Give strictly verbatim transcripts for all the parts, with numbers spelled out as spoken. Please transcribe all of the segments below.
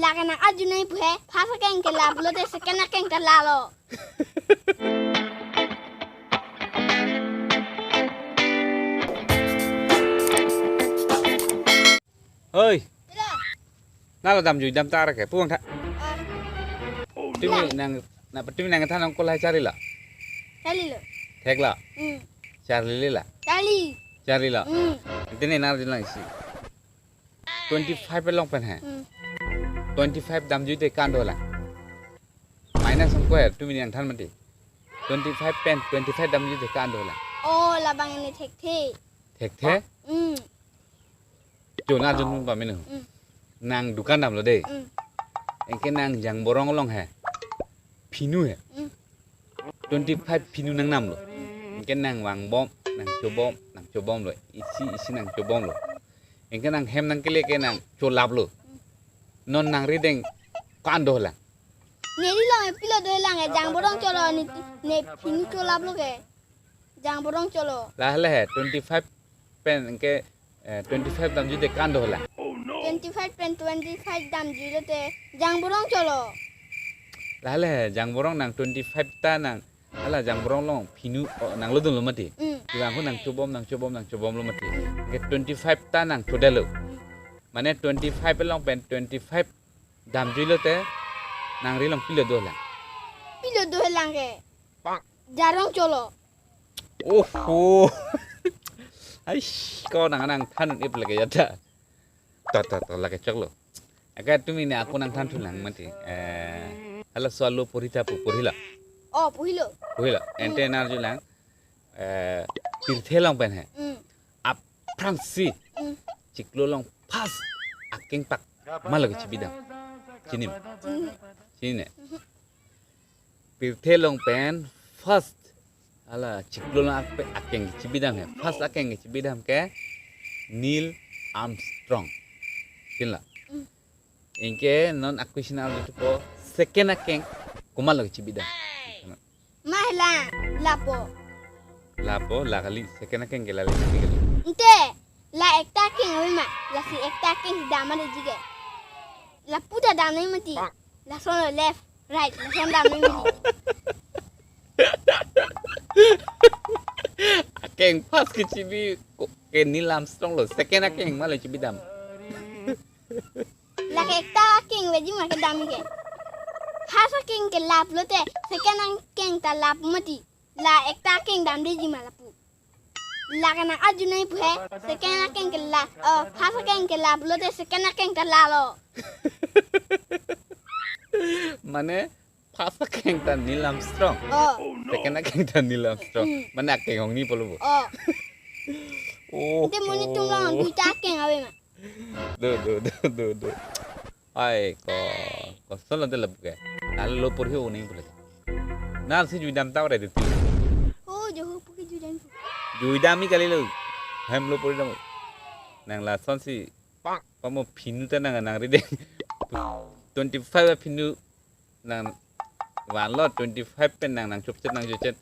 Dak nang arju nangji pu he, first akeng ke lap lote second akeng ta lalo. Oi. Pilo? Nalo damjui dam ta ra ke, pu vangtha. Ah. Tumi nang, na tumi nangthan nang kolai charlilo? Charlilo. Theklo? Hmm. Charlilo? Charli. Charlilo? Hmm. Ante ne nang arjulang isi. Twenty-five along pen he. Hmm. Twenty-five damjui te ko-an dolang? Minus angko he, tumi nangthan mati. Twenty-five pen twenty-five damjui te ko-an dolang? Oh, labang ne thekthe. Thekthe? Hmm. Jo, nang arjun pamenu. Hmm. Nang dukan damlo de. Hmm. Anke nang Jangborong along he. Phinu he. Hmm. Twenty-five phinu nang namlo. Anke nang vangbom, nang chobom, nang chobomlo. Isi isi nang chobomlo. Anke nang hem nangkele ke nang cholaplo. Non nang rideng ko-an dolang? Ne ri long e, pilo dolang e, Jangborong cholo ne, ne phinu cholaplo ke. Jangborong cholo. Lahai lahai, twenty-five pen anke, eh, twenty-five damjui te ko-an dolang? Twenty-five pen twenty-five damjui lote Jangborong cholo. Lahai lahai, Jangborong nang twenty-five ta nang, hala Jangborong along phinu, oh, nang lodunlo mati. Mm. Kevang ahut nang chobom, nang chobom, nang chobomlo mati. Anke twenty-five ta nang chodetlo. Mm. Mane twenty-five along pen twenty-five damjui lote nang ri long pilo dolang? Pilo dolang ke? Jarong cholo. Oho. Aish, ko nang nangthan un-e lake ya ta. To, to, to, lake choklo. Anke tumi ne ako nangthan thulang mati. Eh, halaso alo porhi ta pu, porhilo? Oh, porhilo. Porhilo. Ante nang arjulang. Eh, pirthe along pen he. Hmm. Aphrangsi. Hmm. Chiklo along first akeng pak komatlo kechibidam? Chini ma? Hmm. Chini ne? Hmm. Pirthe along pen first, hala chiklo along ak-, akeng kechibidam he. First akeng kechibidam ke Neil Armstrong. Chinilo? Mm. Anke non a-question arju thupo, second akeng komatlo kechibidam? Ma hela, lapu. Lapu, la kali, second akeng ke la le kali. Ante, la ekta akeng ave ma, lasi ekta akeng dam ma doji ke. Lapu ta dam nangji mati. Lason lo left, right, lason dam nangji mati. Akeng first kechibi ko, ke Neil Armstrong lo, second akeng komatlo chibidam? Lake ekta akeng veji ma kedam ke. First akeng ke lap lote, second akeng ta lap mati. La ekta akeng damdeji ma lapu. Lake nang arju nangji pu he, second akeng ke la, oh, first akeng ke lap lote second akeng ta lalo. Mane, first akeng ta Neil Armstrong. Oh. Second akeng ta Neil Armstrong. Hmm. Mane akeng hongni pulo bo. Oh. Oh. Ante monit atum along duita akeng ave ma. Do, do, do, do, do. Ai ko, kosonlo de lapu ke. Nang lo porhi-o nangji pu lake. Nangsi juidam ta ore de ti. Oh, jo ho pu ke juidam pu. Juidam nangji kalilo. Hem lo porhidam. Nang lasonsi pamo phinu ta nang, nang rideng. Twenty-five aphinu nang vanlo, twenty-five pen nang, nang chopchet, nang chopchet.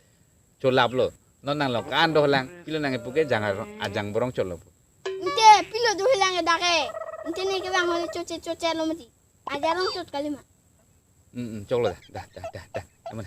Cholaplo. Non nang lo ko-an dolang, pilo nang kepu ke Jang, a Jangborong cholo pu. Ante pilo dolang ke dak ke. Ante ne kevang ahut chochet chochet lo mati. Ajarong chot kali ma. Hmm, hmm, choklo da, da, da, da, da. Aman.